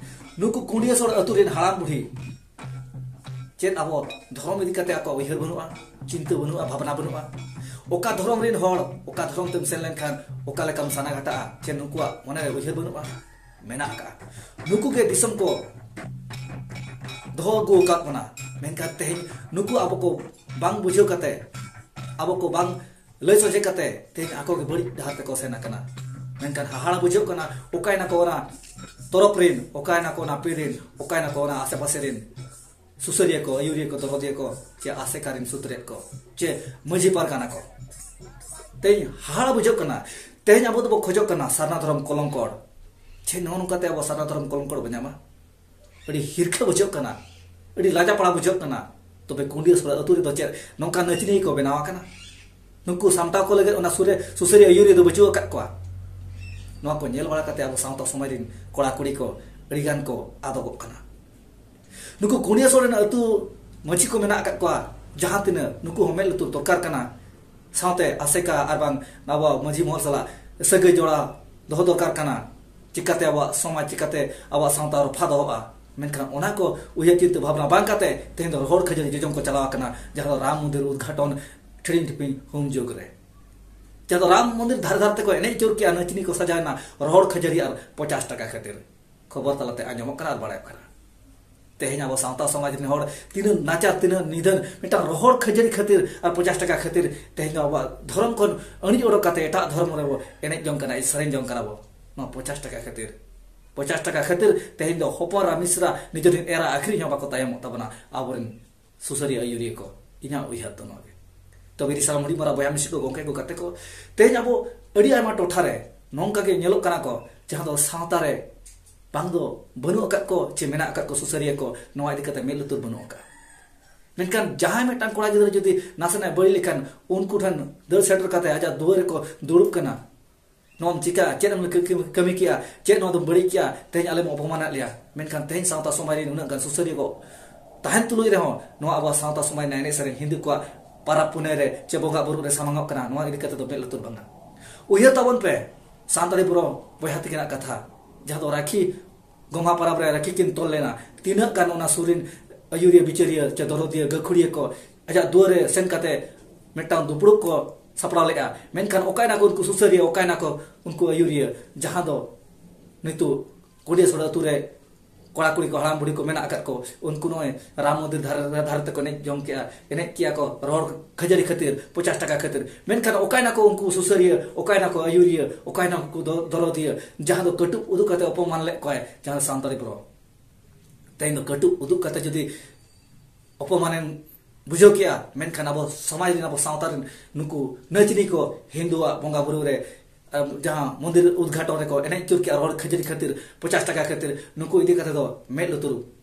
ᱱᱩᱠᱩ ᱠᱩᱸᱰᱤᱭᱟᱹᱥᱚᱲ ᱟᱹᱛᱩ ᱨᱮᱱ ᱦᱟᱲᱟᱢ ᱵᱩᱲᱦᱤ ᱪᱮᱫ ᱟᱵᱚ ᱫᱷᱚᱨᱚᱢ ᱤᱫᱤ ᱠᱟᱛᱮ ᱟᱠᱚᱣᱟᱜ ᱩᱭᱦᱟᱹᱨ ᱵᱟᱹᱱᱩᱜᱼᱟ, ᱪᱤᱱᱛᱟᱹ ᱵᱟᱹᱱᱩᱜᱼᱟ, ᱵᱷᱟᱵᱽᱱᱟ ᱵᱟᱹᱱᱩᱜᱼᱟ? ᱚᱠᱟ ᱫᱷᱚᱨᱚᱢ ᱨᱮᱱ ᱦᱚᱲ ᱚᱠᱟ ᱫᱷᱚᱨᱚᱢ ᱛᱮᱢ ᱥᱮᱱ ᱞᱮᱱᱠᱷᱟᱱ ᱚᱠᱟ ᱞᱮᱠᱟᱢ ᱥᱟᱱᱟ ᱜᱷᱟᱴᱟᱜᱼᱟ, ᱪᱮᱫ ᱱᱩᱠᱩᱣᱟᱜ ᱢᱚᱱᱮ ᱨᱮ ᱩᱭᱦᱟᱹᱨ ᱵᱟᱹᱱᱩᱜᱼᱟ? ᱢᱮᱱᱟᱜ ᱟᱠᱟᱫᱼᱟ᱾ ᱱᱩᱠᱩ ᱜᱮ ᱫᱤᱥᱚᱢ ᱠᱚ ᱫᱚᱦᱚ ᱟᱹᱜᱩ ᱟᱠᱟᱫ ᱵᱚᱱᱟ, ᱢᱮᱱᱠᱷᱟᱱ ᱛᱮᱦᱮᱧ ᱱᱩᱠᱩ ᱟᱵᱚ ᱠᱚ ᱵᱟᱝ ᱵᱩᱡᱷᱟᱹᱣ ᱠᱟᱛᱮ, ᱟᱵᱚ ᱠᱚ ᱵᱟᱝ ᱞᱟᱹᱭ ᱥᱚᱡᱷᱮ ᱠᱟᱛᱮ ᱛᱮᱦᱮᱧ ᱟᱠᱚ ᱜᱮ ᱵᱟᱹᱲᱤᱡ ᱰᱟᱦᱟᱨ ᱛᱮᱠᱚ ᱥᱮᱱ ᱟᱠᱟᱱᱟ᱾ ᱢᱮᱱᱠᱷᱟᱱ ᱦᱟᱦᱟᱲᱟ ᱵᱩᱡᱷᱟᱹᱜ ᱠᱟᱱᱟ, ᱚᱠᱟᱭ ᱱᱟᱠᱚ ᱚᱱᱟ ᱛᱚᱨᱚᱯ ᱨᱮᱱ, ᱚᱠᱟᱭ ᱱᱟᱠᱚ ᱚᱱᱟ ᱯᱤᱲ ᱨᱮᱱ, ᱚᱠᱟᱭ ᱱᱟᱠᱚ ᱚᱱᱟ ᱟᱥᱮ ᱯᱟᱥᱮ ᱨᱮᱱ ᱥᱩᱥᱟᱹᱨᱤᱭᱟᱹ ᱠᱚ, ᱟᱹᱭᱩᱨᱤᱭᱟᱹ ᱠᱚ, ᱫᱚᱨᱚᱫᱤᱭᱟᱹ ᱠᱚ, ᱪᱮ ᱟᱥᱮᱠᱟ ᱨᱮᱱ ᱥᱩᱛᱨᱮᱫ ᱠᱚ, ᱪᱮ ᱢᱟᱹᱡᱷᱤ ᱯᱟᱨᱜᱟᱱᱟ ᱠᱚ᱾ ᱛᱮᱦᱮᱧ ᱦᱟᱦᱟᱲᱟ ᱵᱩᱡᱷᱟᱹᱜ ᱠᱟᱱᱟ, ᱛᱮᱦᱮᱧ ᱟᱵᱚ ᱫᱚᱵᱚ ᱠᱷᱚᱡᱚᱜ ᱠᱟᱱᱟ ᱥᱟᱨᱱᱟ ᱫᱷᱚᱨᱚᱢ ᱠᱚᱞᱚᱝᱠᱚᱲ᱾ ᱪᱮ ᱱᱚᱜᱼᱚ ᱱᱚᱝᱠᱟᱛᱮ ᱟᱵᱚ ᱥᱟᱨᱱᱟ ᱫᱷᱚᱨᱚᱢ ᱠᱚᱞᱚᱝᱠᱚᱲ ᱵᱚ ᱧᱟᱢᱟ? ᱟᱹᱰᱤ ᱦᱤᱨᱠᱷᱟᱹ ᱵᱩᱡᱷᱟᱹᱜ ᱠᱟᱱᱟ, ᱟᱹᱰᱤ ᱞᱟᱡᱟᱯᱟᱲᱟ ᱵᱩᱡᱷᱟᱹᱜ ᱠᱟᱱᱟ᱾ ᱛᱚᱵᱮ ᱠᱩᱸᱰᱤᱭᱟᱹᱥᱚᱲ ᱟᱹᱛᱩ ᱨᱮᱫᱚ ᱪᱮᱫ ᱱᱚᱝᱠᱟ ᱱᱟᱪᱱᱤᱭᱟᱹ ᱠᱚ ᱵᱮᱱᱟᱣ ᱟᱠᱟᱱᱟ? ᱱᱩᱠᱩ ᱥᱟᱢᱴᱟᱣ ᱠᱚ ᱞᱟᱹᱜᱤᱫ ᱚᱱᱟ ᱥᱩᱨ ᱨᱮ ᱥᱩᱥᱟᱹᱨᱤᱭᱟᱹ ᱟᱹᱭᱩᱨᱤᱭᱟᱹ ᱫᱚ ᱵᱟᱹᱪᱩᱜ ᱟᱠᱟᱫ ᱠᱚᱣᱟ᱾ ᱱᱚᱣᱟ ᱠᱚ ᱧᱮᱞ ᱵᱟᱲᱟ ᱠᱟᱛᱮ ᱟᱵᱚ ᱥᱟᱶᱛᱟ ᱥᱚᱢᱟᱡᱽ ᱨᱤᱱ ᱠᱚᱲᱟ ᱠᱩᱲᱤ ᱠᱚ ᱟᱹᱰᱤ ᱜᱟᱱ ᱠᱚ ᱟᱫᱚᱜᱚᱜ ᱠᱟᱱᱟ᱾ ᱱᱩᱠᱩ ᱠᱩᱲᱤᱭᱟᱹ ᱥᱚᱲ ᱨᱮᱱ ᱟᱹᱛᱩ ᱢᱟᱹᱡᱷᱤ ᱠᱚ ᱢᱮᱱᱟᱜ ᱟᱠᱟᱫ ᱠᱚᱣᱟ, ᱡᱟᱦᱟᱸ ᱛᱤᱱᱟᱹᱜ, ᱱᱩᱠᱩ ᱦᱚᱸ ᱢᱮᱫ ᱞᱩᱛᱩᱨ ᱫᱚᱨᱠᱟᱨ ᱠᱟᱱᱟ᱾ ᱥᱟᱶᱛᱮ ᱟᱥᱮᱠᱟ ᱟᱨ ᱵᱟᱝ ᱟᱵᱚ ᱢᱟᱹᱡᱷᱤ ᱢᱚᱦᱚᱞ ᱥᱟᱞᱟᱜ ᱥᱟᱹᱜᱟᱹᱭ ᱡᱚᱲᱟᱣ ᱫᱚᱦᱚ ᱫᱚᱨᱠᱟᱨ ᱠᱟᱱᱟ᱾ ᱪᱤᱠᱟᱛᱮ ᱟᱵᱚᱣᱟᱜ ᱥᱚᱢᱟᱡᱽ, ᱪᱤᱠᱟᱛᱮ ᱟᱵᱚᱣᱟᱜ ᱥᱟᱶᱛᱟ ᱨᱚᱯᱷᱟ ᱫᱚᱦᱚᱜᱼᱟ? ᱢᱮᱱᱠᱷᱟᱱ ᱚᱱᱟ ᱠᱚ ᱩᱭᱦᱟᱹᱨ ᱪᱤᱱᱛᱟᱹ ᱵᱷᱟᱵᱽᱱᱟ ᱵᱟᱝ ᱠᱟᱛᱮ ᱛᱮᱦᱮᱧ ᱫᱚ ᱨᱚᱦᱚᱲ ᱠᱷᱟᱹᱡᱟᱹᱲᱤ ᱡᱚᱡᱚᱢ ᱠᱚ ᱪᱟᱞᱟᱣ ᱟᱠᱟᱱᱟ, ᱡᱟᱦᱟᱸ ᱫᱚ ᱨᱟᱢ ᱢᱚᱱᱫᱤᱨ ᱩᱫᱽᱜᱷᱟᱴᱚᱱ ᱴᱷᱤᱲᱤᱝ ᱴᱷᱤᱯᱤᱝ ᱦᱩᱢ ᱡᱩᱜᱽ ᱨᱮ, ᱡᱟᱦᱟᱸ ᱫᱚ ᱨᱟᱢ ᱢᱚᱱᱫᱤᱨ ᱫᱷᱟᱨᱮ ᱫᱷᱟᱨᱮ ᱛᱮᱠᱚ ᱮᱱᱮᱡ ᱟᱹᱪᱩᱨ ᱠᱮᱜᱼᱟ, ᱱᱟᱹᱪᱱᱤ ᱠᱚ ᱥᱟᱡᱟᱣ ᱮᱱᱟ, ᱨᱚᱦᱚᱲ ᱠᱷᱟᱹᱡᱟᱹᱲᱤ ᱟᱨ ᱯᱚᱪᱟᱥ ᱴᱟᱠᱟ ᱠᱷᱟᱹᱛᱤᱨ᱾ ᱠᱷᱚᱵᱚᱨ ᱛᱟᱞᱟᱛᱮ ᱟᱸᱡᱚᱢᱚᱜ ᱠᱟᱱᱟ ᱟᱨ ᱵᱟᱲᱟᱭᱚᱜ ᱠᱟᱱᱟ᱾ ᱛᱮᱦᱮᱧ ᱟᱵᱚ ᱥᱟᱶᱛᱟ ᱥᱚᱢᱟᱡᱽ ᱨᱮᱱ ᱦᱚᱲ ᱛᱤᱱᱟᱹᱜ ᱱᱟᱪᱟᱨ, ᱛᱤᱱᱟᱹᱜ ᱱᱤᱫᱷᱟᱹᱱ, ᱢᱤᱫᱴᱟᱝ ᱨᱚᱦᱚᱲ ᱠᱷᱟᱹᱡᱟᱹᱲᱤ ᱠᱷᱟᱹᱛᱤᱨ ᱟᱨ ᱯᱚᱪᱟᱥ ᱴᱟᱠᱟ ᱠᱷᱟᱹᱛᱤᱨ ᱛᱮᱦᱮᱧ ᱫᱚ ᱟᱵᱚᱣᱟᱜ ᱫᱷᱚᱨᱚᱢ ᱠᱷᱚᱱ ᱟᱹᱬᱤᱡ ᱚᱰᱚᱠ ᱠᱟᱛᱮ ᱮᱴᱟᱜ ᱫᱷᱚᱨᱚᱢ ᱨᱮᱵᱚ ᱮᱱᱮᱡ ᱡᱚᱝ ᱠᱟᱱᱟ, ᱥᱮᱨᱮᱧ ᱡᱚᱝ ᱠᱟᱱᱟ ᱵᱚ᱾ ᱱᱚᱣᱟ ᱯᱚᱪᱟᱥ ᱴᱟᱠᱟ ᱠᱷᱟᱹᱛᱤᱨ, ᱯᱚᱪᱟᱥ ᱴᱟᱠᱟ ᱠᱷᱟᱹᱛᱤᱨ ᱛᱮᱦᱮᱧ ᱫᱚ ᱦᱚᱯᱚᱱ ᱮᱨᱟ ᱢᱤᱥᱨᱟ ᱱᱤᱡᱮᱨ ᱨᱮᱱ ᱮᱨᱟ ᱟᱹᱠᱷᱨᱤᱧ ᱦᱚᱸ ᱵᱟᱠᱚ ᱛᱟᱭᱚᱢᱚᱜ ᱛᱟᱵᱚᱱᱟ ᱟᱵᱚᱨᱮᱱ ᱥᱩᱥᱟᱹᱨᱤᱭᱟᱹ ᱟᱹᱭᱩᱨᱤᱭᱟᱹ ᱠᱚ᱾ ᱤᱧᱟᱹᱜ ᱩᱭᱦᱟᱹᱨ ᱫᱚ ᱱᱚᱣᱟ ᱜᱮ᱾ ᱛᱚ ᱵᱤᱨ ᱥᱟᱶ ᱦᱩᱰᱤᱧ ᱢᱟᱨᱟᱝ ᱵᱚᱭᱦᱟ ᱢᱤᱥᱤ ᱠᱚ, ᱜᱚᱢᱠᱮ ᱠᱚ, ᱜᱟᱛᱮ ᱠᱚ, ᱛᱮᱦᱮᱧ ᱟᱵᱚ ᱟᱹᱰᱤ ᱟᱭᱢᱟ ᱴᱚᱴᱷᱟ ᱨᱮ ᱱᱚᱝᱠᱟ ᱜᱮ ᱧᱮᱞᱚᱜ ᱠᱟᱱᱟ ᱠᱚ, ᱡᱟᱦᱟᱸ ᱫᱚ ᱥᱟᱶᱛᱟ ᱨᱮ ᱵᱟᱝ ᱫᱚ ᱵᱟᱹᱱᱩᱜ ᱟᱠᱟᱫ ᱠᱚ ᱪᱮ ᱢᱮᱱᱟᱜ ᱟᱠᱟᱫ ᱠᱚ ᱥᱩᱥᱟᱹᱨᱤᱭᱟᱹ ᱠᱚ, ᱱᱚᱣᱟ ᱤᱫᱤ ᱠᱟᱛᱮ ᱢᱮᱫ ᱞᱩᱛᱩᱨ ᱵᱟᱹᱱᱩᱜ ᱟᱠᱟᱫ᱾ ᱢᱮᱱᱠᱷᱟᱱ ᱡᱟᱦᱟᱸᱭ ᱢᱤᱫᱴᱟᱝ ᱠᱚᱲᱟ ᱜᱤᱫᱽᱨᱟᱹ ᱡᱩᱫᱤ ᱱᱟᱥᱮᱱᱟᱜ ᱵᱟᱹᱲᱤᱡ ᱞᱮᱠᱷᱟᱱ ᱩᱱᱠᱩ ᱴᱷᱮᱱ ᱫᱟᱹᱲ ᱥᱮᱴᱮᱨ ᱠᱟᱛᱮ ᱟᱡᱟᱜ ᱫᱩᱣᱟᱹᱨ ᱨᱮᱠᱚ ᱫᱩᱲᱩᱵ ᱠᱟᱱᱟ᱾ ᱱᱚᱣᱟᱢ ᱪᱤᱠᱟ? ᱪᱮᱫ ᱮᱢ ᱠᱟᱹ-, ᱠᱟᱹᱢᱤ ᱠᱮᱜᱼᱟ? ᱪᱮᱫ ᱱᱚᱣᱟ ᱫᱚᱢ ᱵᱟᱹᱲᱤᱡ ᱠᱮᱜᱼᱟ? ᱛᱮᱦᱮᱧ ᱟᱞᱮᱢ ᱚᱯᱚᱢᱟᱱᱮᱫ ᱞᱮᱭᱟ᱾ ᱢᱮᱱᱠᱷᱟᱱ ᱛᱮᱦᱮᱧ ᱥᱟᱶᱛᱟ ᱥᱚᱢᱟᱡᱽ ᱨᱮ ᱩᱱᱟᱹᱜ ᱜᱟᱱ ᱥᱩᱥᱟᱹᱨᱤᱭᱟᱹ ᱠᱚ ᱛᱟᱦᱮᱱ ᱛᱩᱞᱩᱡ ᱨᱮᱦᱚᱸ ᱱᱚᱣᱟ ᱟᱵᱚᱣᱟᱜ ᱥᱟᱶᱛᱟ ᱥᱚᱢᱟᱡᱽ ᱨᱮᱱᱟᱜ ᱮᱱᱮᱡ ᱥᱮᱨᱮᱧ, ᱦᱤᱱᱫᱩ ᱠᱚᱣᱟᱜ ᱯᱟᱨᱟᱵᱽ ᱯᱩᱱᱟᱹᱭ ᱨᱮ ᱪᱮ ᱵᱚᱸᱜᱟ ᱵᱩᱨᱩ ᱨᱮ ᱥᱟᱢᱟᱝᱚᱜ ᱠᱟᱱᱟ, ᱱᱚᱣᱟ ᱤᱫᱤ ᱠᱟᱛᱮ ᱫᱚ ᱢᱮᱫ ᱞᱩᱛᱩᱨ ᱵᱟᱝᱟ᱾ ᱩᱭᱦᱟᱹᱨ ᱛᱟᱵᱚᱱ ᱯᱮ, ᱥᱟᱱᱛᱟᱲᱤ ᱵᱚᱨᱚ ᱵᱚᱭᱦᱟ ᱛᱟᱹᱠᱤᱱᱟᱜ ᱠᱟᱛᱷᱟ, ᱡᱟᱦᱟᱸ ᱫᱚ ᱨᱟᱠᱷᱤ ᱜᱚᱢᱦᱟ ᱯᱟᱨᱟᱵᱽ ᱨᱮ ᱨᱟᱹᱠᱷᱤ ᱠᱤᱱ ᱛᱚᱞ ᱞᱮᱱᱟ, ᱛᱤᱱᱟᱹᱜ ᱜᱟᱱ ᱚᱱᱟ ᱥᱩᱨ ᱨᱤᱱ ᱟᱹᱭᱩᱨᱤᱭᱟᱹ, ᱵᱤᱪᱟᱹᱨᱤᱭᱟᱹ ᱪᱮ ᱫᱚᱨᱚᱫᱤᱭᱟᱹ, ᱜᱟᱹᱠᱷᱩᱲᱤᱭᱟᱹ ᱠᱚ ᱟᱡᱟᱜ ᱫᱩᱣᱟᱹᱨ ᱨᱮ ᱥᱮᱱ ᱠᱟᱛᱮ ᱢᱤᱫᱴᱟᱝ ᱫᱩᱯᱲᱩᱵ ᱠᱚ ᱥᱟᱯᱲᱟᱣ ᱞᱮᱫᱼᱟ᱾ ᱢᱮᱱᱠᱷᱟᱱ ᱚᱠᱟᱭ ᱱᱟᱠᱚ ᱩᱱᱠᱩ ᱥᱩᱥᱟᱹᱨᱤᱭᱟᱹ, ᱚᱠᱟᱭ ᱱᱟᱠᱚ ᱩᱱᱠᱩ ᱟᱹᱭᱩᱨᱤᱭᱟᱹ, ᱡᱟᱦᱟᱸ ᱫᱚ ᱱᱤᱛᱚᱜ ᱠᱩᱰᱤᱭᱟᱹ ᱥᱚᱲᱟ ᱟᱹᱛᱩ ᱨᱮ ᱠᱚᱲᱟ ᱠᱩᱲᱤ ᱠᱚ, ᱦᱟᱲᱟᱢ ᱵᱩᱲᱦᱤ ᱠᱚ ᱢᱮᱱᱟᱜ ᱟᱠᱟᱫ ᱠᱚ, ᱩᱱᱠᱩ ᱱᱚᱜᱼᱚᱭ ᱨᱟᱢ ᱢᱚᱱᱫᱤᱨ ᱫᱷᱟᱨᱮ, ᱫᱷᱟᱨᱮ ᱛᱮᱠᱚ ᱮᱱᱮᱡ ᱡᱚᱝ ᱠᱮᱜᱼᱟ, ᱮᱱᱮᱡ ᱠᱮᱜᱼᱟ ᱠᱚ ᱨᱚᱦᱚᱲ ᱠᱷᱟᱹᱡᱟᱹᱲᱤ ᱠᱷᱟᱹᱛᱤᱨ, ᱯᱚᱪᱟᱥ ᱴᱟᱠᱟ ᱠᱷᱟᱹᱛᱤᱨ᱾ ᱢᱮᱱᱠᱷᱟᱱ ᱚᱠᱟᱭ ᱱᱟᱠᱚ ᱩᱱᱠᱩ ᱥᱩᱥᱟᱹᱨᱤᱭᱟᱹ, ᱚᱠᱟᱭ ᱱᱟᱠᱚ ᱟᱹᱭᱩᱨᱤᱭᱟᱹ, ᱚᱠᱟᱭ ᱱᱟᱠᱚ ᱩᱱᱠᱩ ᱫᱚ-, ᱫᱚᱨᱚᱫᱤᱭᱟᱹ, ᱡᱟᱦᱟᱸ ᱫᱚ ᱠᱟᱹᱴᱩᱵ ᱩᱫᱩᱜ ᱠᱟᱛᱮ ᱚᱯᱚᱢᱟᱱ ᱞᱮᱫ ᱠᱚᱣᱟᱭ ᱡᱟᱦᱟᱸ ᱫᱚ ᱥᱟᱱᱛᱟᱲᱤ ᱵᱚᱨᱚ? ᱛᱮᱦᱮᱧ ᱫᱚ ᱠᱟᱹᱴᱩᱵ ᱩᱫᱩᱜ ᱠᱟᱛᱮ ᱡᱩᱫᱤ ᱚᱯᱚᱢᱟᱱᱮᱢ ᱵᱩᱡᱷᱟᱹᱣ ᱠᱮᱜᱼᱟ, ᱢᱮᱱᱠᱷᱟᱱ ᱟᱵᱚ ᱥᱚᱢᱟᱡᱽ ᱨᱮᱱ, ᱟᱵᱚ ᱥᱟᱶᱛᱟ ᱨᱮᱱ ᱱᱩᱠᱩ ᱱᱟᱪᱱᱤ ᱠᱚ ᱦᱤᱱᱫᱩᱣᱟᱜ ᱵᱚᱸᱜᱟ ᱵᱩᱨᱩ ᱨᱮ, ᱟᱢ, ᱡᱟᱦᱟᱸ ᱢᱚᱱᱫᱤᱨ ᱩᱫᱽᱜᱷᱟᱴᱚᱱ ᱨᱮᱠᱚ ᱮᱱᱮᱡ ᱟᱹᱪᱩᱨ ᱠᱮᱜᱼᱟ ᱨᱚᱦᱚᱲ ᱠᱷᱟᱹᱡᱟᱹᱲᱤ ᱠᱷᱟᱹᱛᱤᱨ, ᱯᱚᱪᱟᱥ ᱴᱟᱠᱟ ᱠᱷᱟᱹᱛᱤᱨ, ᱱᱩᱠᱩ ᱤᱫᱤ ᱠᱟᱛᱮ ᱫᱚ ᱢᱮᱫ ᱞᱩᱛᱩᱨ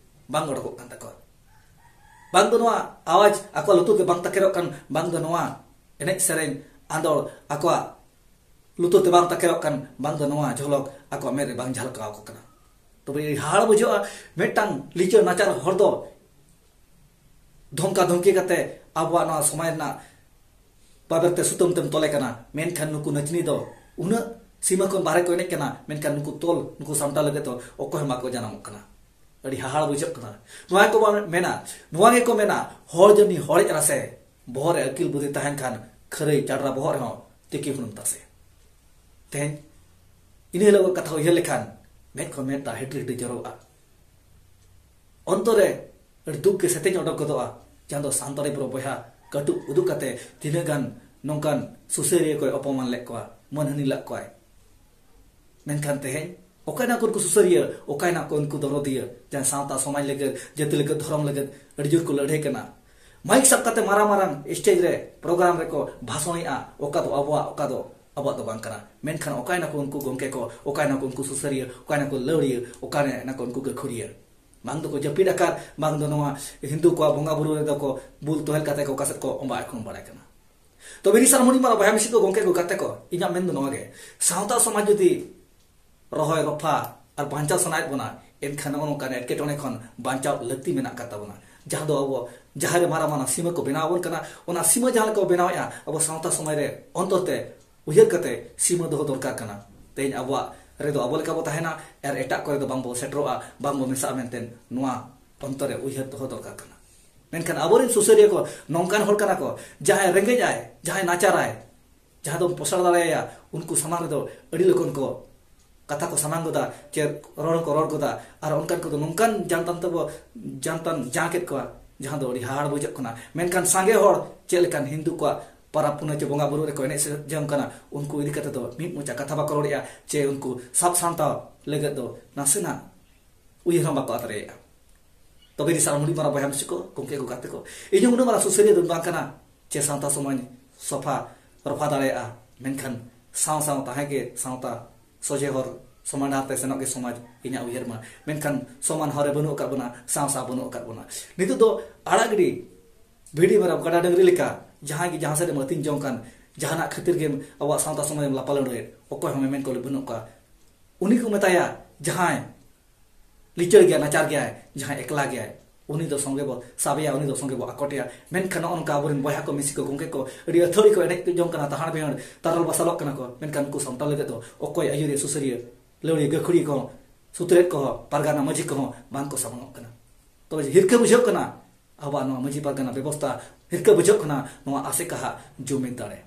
ᱵᱟᱝ ᱚᱰᱚᱠᱚᱜ ᱠᱟᱱ ᱛᱟᱠᱚᱣᱟ᱾ ᱵᱟᱝ ᱫᱚ ᱱᱚᱣᱟ ᱟᱣᱟᱡᱽ ᱟᱠᱚᱣᱟᱜ ᱞᱩᱛᱩᱨ ᱛᱮ ᱵᱟᱝ ᱛᱟᱠᱮᱨᱚᱜ ᱠᱟᱱ, ᱵᱟᱝ ᱫᱚ ᱱᱚᱣᱟ ᱮᱱᱮᱡ ᱥᱮᱨᱮᱧ ᱟᱸᱫᱳᱲ ᱟᱠᱚᱣᱟᱜ ᱞᱩᱛᱩᱨ ᱛᱮ ᱵᱟᱝ ᱛᱟᱠᱮᱨᱚᱜ ᱠᱟᱱ, ᱵᱟᱝ ᱫᱚ ᱱᱚᱣᱟ ᱡᱷᱚᱞᱚᱠ ᱟᱠᱚᱣᱟᱜ ᱢᱮᱫ ᱨᱮ ᱵᱟᱝ ᱡᱷᱟᱞᱠᱟᱣ ᱟᱠᱚ ᱠᱟᱱᱟ᱾ ᱛᱚᱵᱮ ᱦᱟᱦᱟᱲ ᱵᱩᱡᱷᱟᱹᱜᱼᱟ, ᱢᱤᱫᱴᱟᱝ ᱞᱤᱪᱟᱹᱲ ᱱᱟᱪᱟᱨ ᱦᱚᱲ ᱫᱚ ᱫᱷᱚᱢᱠᱟ ᱫᱷᱚᱢᱠᱤ ᱠᱟᱛᱮ ᱟᱵᱚᱣᱟᱜ ᱱᱚᱣᱟ ᱥᱚᱢᱟᱡᱽ ᱨᱮᱱᱟᱜ ᱵᱟᱵᱮᱨ ᱛᱮ ᱥᱩᱛᱟᱹᱢ ᱛᱮᱢ ᱛᱚᱞᱮ ᱠᱟᱱᱟ, ᱢᱮᱱᱠᱷᱟᱱ ᱱᱩᱠᱩ ᱱᱟᱪᱱᱤ ᱫᱚ ᱩᱱᱟᱹᱜ ᱥᱤᱢᱟᱹ ᱠᱷᱚᱱ ᱵᱟᱦᱨᱮ ᱠᱚ ᱮᱱᱮᱡ ᱠᱟᱱᱟ, ᱢᱮᱱᱠᱷᱟᱱ ᱱᱩᱠᱩ ᱛᱚᱞ, ᱱᱩᱠᱩ ᱥᱟᱢᱴᱟᱣ ᱞᱟᱹᱜᱤᱫ ᱫᱚ ᱚᱠᱚᱭ ᱦᱚᱸ ᱵᱟᱠᱚ ᱡᱟᱱᱟᱢᱚᱜ ᱠᱟᱱᱟ᱾ ᱟᱹᱰᱤ ᱦᱟᱦᱟᱲ ᱵᱩᱡᱷᱟᱹᱜ ᱠᱟᱱᱟ᱾ ᱱᱚᱣᱟ ᱜᱮᱠᱚ ᱢᱮᱱᱟ, ᱱᱚᱣᱟ ᱜᱮᱠᱚ ᱢᱮᱱᱟ, ᱦᱚᱲ ᱡᱟᱹᱱᱤ ᱦᱚᱲᱮᱡ ᱨᱟᱥᱮ, ᱵᱚᱦᱚᱜ ᱨᱮ ᱟᱹᱠᱤᱞ ᱵᱩᱫᱷᱤ ᱛᱟᱦᱮᱱ ᱠᱷᱟᱱ ᱠᱷᱟᱹᱨᱟᱹᱭ ᱪᱟᱰᱨᱟ ᱵᱚᱦᱚᱜ ᱨᱮᱦᱚᱸ ᱛᱤᱠᱤ ᱦᱩᱱᱩᱢ ᱛᱟᱥᱮ᱾ ᱛᱮᱦᱮᱧ ᱤᱱᱟᱹ ᱦᱤᱞᱳᱜ ᱠᱟᱛᱷᱟ ᱩᱭᱦᱟᱹᱨ ᱞᱮᱠᱷᱟᱱ ᱢᱮᱫ ᱠᱷᱚᱱ ᱢᱮᱫ ᱫᱟᱜ ᱦᱤᱰᱤᱨ ᱦᱤᱰᱤᱨ ᱡᱚᱨᱚᱜᱼᱟ᱾ ᱚᱱᱛᱚᱨ ᱨᱮ ᱟᱹᱰᱤ ᱫᱩᱠ ᱜᱮ ᱥᱮᱛᱮᱧ ᱚᱰᱚᱠ ᱜᱚᱫᱚᱜᱼᱟ᱾ ᱡᱟᱦᱟᱸ ᱫᱚ ᱥᱟᱱᱛᱟᱲᱤ ᱵᱚᱨᱚ ᱵᱚᱭᱦᱟ ᱠᱟᱹᱴᱩᱵ ᱩᱫᱩᱜ ᱠᱟᱛᱮ ᱛᱤᱱᱟᱹᱜ ᱜᱟᱱ ᱱᱚᱝᱠᱟᱱ ᱥᱩᱥᱟᱹᱨᱤᱭᱟᱹ ᱠᱚᱭ ᱚᱯᱚᱢᱟᱱ ᱞᱮᱫ ᱠᱚᱣᱟ, ᱢᱟᱹᱱᱦᱟᱹᱱᱤ ᱞᱮᱫ ᱠᱚᱣᱟᱭ᱾ ᱢᱮᱱᱠᱷᱟᱱ ᱛᱮᱦᱮᱧ ᱚᱠᱟᱭᱱᱟ ᱠᱚ ᱩᱱᱠᱩ ᱥᱩᱥᱟᱹᱨᱤᱭᱟᱹ, ᱚᱠᱟᱭᱱᱟ ᱠᱚ ᱩᱱᱠᱩ ᱫᱚᱨᱚᱫᱤᱭᱟᱹ, ᱡᱟᱦᱟᱸᱭ ᱥᱟᱶᱛᱟ ᱥᱚᱢᱟᱡᱽ ᱞᱟᱹᱜᱤᱫ, ᱡᱟᱹᱛᱤ ᱞᱟᱹᱜᱤᱫ, ᱫᱷᱚᱨᱚᱢ ᱞᱟᱹᱜᱤᱫ ᱟᱹᱰᱤ ᱡᱳᱨ ᱠᱚ ᱞᱟᱹᱲᱦᱟᱹᱭ ᱠᱟᱱᱟ? ᱢᱟᱭᱤᱠ ᱥᱟᱵ ᱠᱟᱛᱮ ᱢᱟᱨᱟᱝ ᱢᱟᱨᱟᱝ ᱥᱴᱮᱡᱽ ᱨᱮ ᱯᱨᱳᱜᱨᱟᱢ ᱨᱮᱠᱚ ᱵᱷᱟᱥᱚᱱᱮᱜᱼᱟ, ᱚᱠᱟ ᱫᱚ ᱟᱵᱚᱣᱟᱜ, ᱚᱠᱟ ᱫᱚ ᱟᱵᱚᱣᱟᱜ ᱫᱚ ᱵᱟᱝ ᱠᱟᱱᱟ᱾ ᱢᱮᱱᱠᱷᱟᱱ ᱚᱠᱟᱭᱱᱟ ᱠᱚ ᱩᱱᱠᱩ ᱜᱚᱢᱠᱮ ᱠᱚ, ᱚᱠᱟᱭᱱᱟ ᱠᱚ ᱩᱱᱠᱩ ᱥᱩᱥᱟᱹᱨᱤᱭᱟᱹ, ᱚᱠᱟᱭᱱᱟ ᱠᱚ ᱞᱟᱹᱣᱲᱤᱭᱟᱹ, ᱚᱠᱟᱭᱱᱟ ᱠᱚ ᱩᱱᱠᱩ ᱜᱟᱹᱠᱷᱩᱲᱤᱭᱟᱹ? ᱵᱟᱝ ᱫᱚᱠᱚ ᱡᱟᱹᱯᱤᱫ ᱟᱠᱟᱫ, ᱵᱟᱝ ᱫᱚ ᱱᱚᱣᱟ ᱦᱤᱱᱫᱩ ᱠᱚᱣᱟᱜ ᱵᱚᱸᱜᱟ ᱵᱩᱨᱩ ᱨᱮᱫᱚ ᱠᱚ ᱵᱩᱞ ᱛᱚᱦᱮᱞ ᱠᱟᱛᱮ ᱠᱚ ᱚᱠᱟ ᱥᱮᱫ ᱠᱚ ᱚᱸᱵᱟ ᱟᱠᱷᱲᱩᱢ ᱵᱟᱲᱟᱭ ᱠᱟᱱᱟ᱾ ᱛᱚᱵᱮ ᱨᱤᱥᱟᱨ ᱢᱩᱱᱤ ᱢᱟᱨᱟ ᱵᱚᱭᱦᱟ ᱢᱤᱥᱤ ᱠᱚ, ᱜᱚᱢᱠᱮ ᱠᱚ, ᱜᱟᱛᱮ ᱠᱚ, ᱤᱧᱟᱹᱜ ᱢᱮᱱ ᱫᱚ ᱱᱚᱣᱟ ᱜᱮ, ᱥᱟᱶᱛᱟ ᱥᱚᱢᱟᱡᱽ ᱡᱩᱫᱤ ᱨᱚᱦᱚᱭ ᱨᱚᱯᱷᱟ ᱟᱨ ᱵᱟᱧᱪᱟᱣ ᱥᱟᱱᱟᱭᱮᱫ ᱵᱚᱱᱟ, ᱮᱱᱠᱷᱟᱱ ᱱᱚᱜᱼᱚ ᱱᱚᱝᱠᱟᱱ ᱮᱴᱠᱮᱴᱚᱬᱮ ᱠᱷᱚᱱ ᱵᱟᱧᱪᱟᱣ ᱞᱟᱹᱠᱛᱤ ᱢᱮᱱᱟᱜ ᱟᱠᱟᱫ ᱛᱟᱵᱚᱱᱟ᱾ ᱡᱟᱦᱟᱸ ᱫᱚ ᱟᱵᱚ ᱡᱟᱦᱟᱸ ᱨᱮ ᱢᱟᱨᱟᱝ ᱢᱟᱨᱟᱝ ᱥᱤᱢᱟᱹ ᱠᱚ ᱵᱮᱱᱟᱣ ᱟᱵᱚᱱ ᱠᱟᱱᱟ, ᱚᱱᱟ ᱥᱤᱢᱟᱹ ᱡᱟᱦᱟᱸ ᱞᱮᱠᱟ ᱠᱚ ᱵᱮᱱᱟᱣᱮᱫᱼᱟ, ᱟᱵᱚ ᱥᱟᱶᱛᱟ ᱥᱚᱢᱟᱡᱽ ᱨᱮ ᱚᱱᱛᱚᱨ ᱛᱮ ᱩᱭᱦᱟᱹᱨ ᱠᱟᱛᱮ ᱥᱤᱢᱟᱹ ᱫᱚᱦᱚ ᱫᱚᱨᱠᱟᱨ ᱠᱟᱱᱟ᱾ ᱛᱮᱦᱮᱧ ᱟᱵᱚᱣᱟᱜ ᱨᱮᱫᱚ ᱟᱵᱚ ᱞᱮᱠᱟ ᱵᱚ ᱛᱟᱦᱮᱱᱟ ᱟᱨ ᱮᱴᱟᱜ ᱠᱚᱨᱮ ᱫᱚ ᱵᱟᱝ ᱵᱚ ᱥᱮᱴᱮᱨᱚᱜᱼᱟ, ᱵᱟᱝ ᱵᱚ ᱢᱮᱥᱟᱜᱼᱟ ᱢᱮᱱᱛᱮ ᱱᱚᱣᱟ ᱚᱱᱛᱚᱨ ᱨᱮ ᱩᱭᱦᱟᱹᱨ ᱫᱚᱦᱚ ᱫᱚᱨᱠᱟᱨ ᱠᱟᱱᱟ᱾ ᱢᱮᱱᱠᱷᱟᱱ ᱟᱵᱚᱨᱮᱱ ᱥᱩᱥᱟᱹᱨᱤᱭᱟᱹ ᱠᱚ ᱱᱚᱝᱠᱟᱱ ᱦᱚᱲ ᱠᱟᱱᱟ ᱠᱚ, ᱡᱟᱦᱟᱸᱭ ᱨᱮᱸᱜᱮᱡ ᱟᱭ, ᱡᱟᱦᱟᱸᱭ ᱱᱟᱪᱟᱨᱟᱭ, ᱡᱟᱦᱟᱸ ᱫᱚᱢ ᱯᱚᱥᱟᱲ ᱫᱟᱲᱮᱭᱟᱭᱟ, ᱩᱱᱠᱩ ᱥᱟᱢᱟᱝ ᱨᱮᱫᱚ ᱟᱹᱰᱤ ᱞᱚᱜᱚᱱ ᱠᱚ ᱠᱟᱛᱷᱟ ᱠᱚ ᱥᱟᱢᱟᱝ ᱜᱚᱫᱟ, ᱪᱮ ᱨᱚᱲ ᱦᱚᱸᱠᱚ ᱨᱚᱲ ᱜᱚᱫᱟ᱾ ᱟᱨ ᱚᱱᱠᱟᱱ ᱠᱚᱫᱚ ᱱᱚᱝᱠᱟᱱ ᱡᱟᱱᱛᱟᱱ ᱛᱮᱵᱚ ᱡᱟᱱᱛᱟᱱ ᱡᱟᱸ ᱠᱮᱫ ᱠᱚᱣᱟ, ᱡᱟᱦᱟᱸ ᱫᱚ ᱟᱹᱰᱤ ᱦᱟᱦᱟᱲ ᱵᱩᱡᱷᱟᱹᱜ ᱠᱟᱱᱟ᱾ ᱢᱮᱱᱠᱷᱟᱱ ᱥᱟᱸᱜᱮ ᱦᱚᱲ ᱪᱮᱫ ᱞᱮᱠᱟᱱ ᱦᱤᱱᱫᱩ ᱠᱚᱣᱟᱜ ᱯᱟᱨᱟᱵᱽ ᱯᱩᱱᱟᱹᱭ ᱪᱮ ᱵᱚᱸᱜᱟ ᱵᱩᱨᱩ ᱨᱮᱠᱚ ᱮᱱᱮᱡ ᱥᱮᱨᱮᱧ ᱠᱟᱱᱟ, ᱩᱱᱠᱩ ᱤᱫᱤ ᱠᱟᱛᱮ ᱫᱚ ᱢᱤᱫ ᱢᱚᱪᱟ ᱠᱟᱛᱷᱟ ᱵᱟᱠᱚ ᱨᱚᱲᱮᱜᱼᱟ, ᱪᱮ ᱩᱱᱠᱩ ᱥᱟᱵ ᱥᱟᱱᱛᱟᱣ ᱞᱟᱹᱜᱤᱫ ᱫᱚ ᱱᱟᱥᱮᱱᱟᱜ ᱩᱭᱦᱟᱹᱨ ᱦᱚᱸ ᱵᱟᱠᱚ ᱟᱛᱨᱮᱭᱮᱜᱼᱟ᱾ ᱛᱚᱵᱮ ᱨᱤᱥᱟᱨ ᱢᱩᱲᱤ ᱢᱟᱨᱟ ᱵᱚᱭᱦᱟ ᱢᱤᱥᱤ ᱠᱚ, ᱜᱚᱢᱠᱮ ᱠᱚ, ᱜᱟᱛᱮ ᱠᱚ, ᱤᱧ ᱦᱚᱸ ᱩᱱᱟᱹᱜ ᱢᱟᱨᱟᱝ ᱥᱩᱥᱟᱹᱨᱤᱭᱟᱹ ᱫᱚ ᱵᱟᱝ ᱠᱟᱱᱟ ᱪᱮ ᱥᱟᱶᱛᱟ ᱥᱚᱢᱟᱡᱽ ᱥᱚᱯᱷᱟ ᱨᱚᱯᱷᱟ ᱫᱟᱲᱮᱭᱟᱜᱼᱟ, ᱢᱮᱱᱠᱷᱟᱱ ᱥᱟᱶ ᱥᱟᱶ ᱛᱟᱦᱮᱸ ᱜᱮ ᱥᱟᱶᱛᱟ, ᱥᱚᱡᱷᱮ ᱦᱚᱨ ᱥᱚᱢᱟᱱ ᱰᱟᱦᱟᱨ ᱛᱮ ᱥᱮᱱᱚᱜ ᱜᱮ ᱥᱚᱢᱟᱡᱽ, ᱤᱧᱟᱹᱜ ᱩᱭᱦᱟᱹᱨ ᱢᱟ᱾ ᱢᱮᱱᱠᱷᱟᱱ ᱥᱚᱢᱟᱱ ᱦᱚᱨ ᱨᱮ ᱵᱟᱹᱱᱩᱜ ᱟᱠᱟᱫ ᱵᱚᱱᱟ, ᱥᱟᱶ ᱥᱟᱶ ᱵᱟᱹᱱᱩᱜ ᱟᱠᱟᱫ ᱵᱚᱱᱟ᱾ ᱱᱤᱛᱚᱜ ᱫᱚ ᱟᱲᱟᱜ ᱜᱤᱰᱤ, ᱵᱷᱤᱰᱤ ᱢᱮᱨᱚᱢ ᱠᱟᱰᱟ ᱰᱟᱹᱝᱨᱤ ᱞᱮᱠᱟ ᱡᱟᱦᱟᱸᱭ ᱜᱮ ᱡᱟᱦᱟᱸ ᱥᱮᱫ ᱮᱢ ᱟᱹᱛᱤᱧ ᱡᱚᱝ ᱠᱟᱱ, ᱡᱟᱦᱟᱱᱟᱜ ᱠᱷᱟᱹᱛᱤᱨ ᱜᱮᱢ ᱟᱵᱚᱣᱟᱜ ᱥᱟᱶᱛᱟ ᱥᱚᱢᱟᱡᱽ ᱮᱢ ᱞᱟᱯᱟ ᱞᱟᱹᱰᱩᱭᱮᱫ, ᱚᱠᱚᱭ ᱦᱚᱸ ᱢᱮᱢᱮᱱ ᱠᱚ ᱵᱟᱹᱱᱩᱜ ᱠᱚᱣᱟ᱾ ᱩᱱᱤ ᱠᱚ ᱢᱮᱛᱟᱭᱟ ᱡᱟᱦᱟᱸᱭ ᱞᱤᱪᱟᱹᱲ ᱜᱮᱭᱟ, ᱱᱟᱪᱟᱨ ᱜᱮᱭᱟᱭ, ᱡᱟᱦᱟᱸᱭ ᱮᱠᱞᱟ ᱜᱮᱭᱟᱭ, ᱩᱱᱤ ᱫᱚ ᱥᱚᱸᱜᱮ ᱵᱚ ᱥᱟᱵᱮᱭᱟ, ᱩᱱᱤ ᱫᱚ ᱥᱚᱸᱜᱮ ᱵᱚ ᱟᱠᱚᱴᱮᱭᱟ᱾ ᱢᱮᱱᱠᱷᱟᱱ ᱱᱚᱜᱼᱚ ᱱᱚᱝᱠᱟ ᱟᱵᱚᱨᱮᱱ ᱵᱚᱭᱦᱟ ᱠᱚ, ᱢᱤᱥᱤ ᱠᱚ, ᱜᱚᱢᱠᱮ ᱠᱚ ᱟᱹᱰᱤ ᱟᱹᱛᱷᱟᱹᱲᱤ ᱠᱚ ᱮᱱᱮᱡ ᱡᱚᱝ ᱠᱟᱱᱟ, ᱛᱟᱦᱟᱲ ᱵᱤᱦᱟᱹᱲ ᱛᱟᱨᱚᱞ ᱵᱟᱥᱟᱞᱚᱜ ᱠᱟᱱᱟ ᱠᱚ, ᱢᱮᱱᱠᱷᱟᱱ ᱩᱱᱠᱩ ᱥᱟᱢᱴᱟᱣ ᱞᱟᱹᱜᱤᱫ ᱫᱚ ᱚᱠᱚᱭ ᱟᱹᱭᱩᱨᱤᱭᱟᱹ, ᱥᱩᱥᱟᱹᱨᱤᱭᱟᱹ, ᱞᱟᱹᱣᱲᱤᱭᱟᱹ, ᱜᱟᱹᱠᱷᱩᱲᱤ ᱠᱚ, ᱥᱩᱛᱨᱮᱛ ᱠᱚᱦᱚᱸ, ᱯᱟᱨᱜᱟᱱᱟ ᱢᱟᱹᱡᱷᱤ ᱠᱚᱦᱚᱸ ᱵᱟᱝ ᱠᱚ ᱥᱟᱢᱟᱝᱚᱜ ᱠᱟᱱᱟ᱾ ᱛᱚᱵᱮ ᱦᱤᱨᱠᱟᱹ ᱵᱩᱡᱷᱟᱹᱜ ᱠᱟᱱᱟ ᱟᱵᱚᱣᱟᱜ ᱱᱚᱣᱟ ᱢᱟᱹᱡᱷᱤ ᱯᱟᱨᱜᱟᱱᱟ ᱵᱮᱵᱚᱥᱛᱷᱟ, ᱦᱤᱨᱠᱟᱹ ᱵᱩᱡᱷᱟᱹᱜ ᱠᱟᱱᱟ ᱱᱚᱣᱟ ᱟᱥᱮᱠᱟᱦᱟᱜ ᱡᱩᱢᱤᱫ ᱫᱟᱲᱮ᱾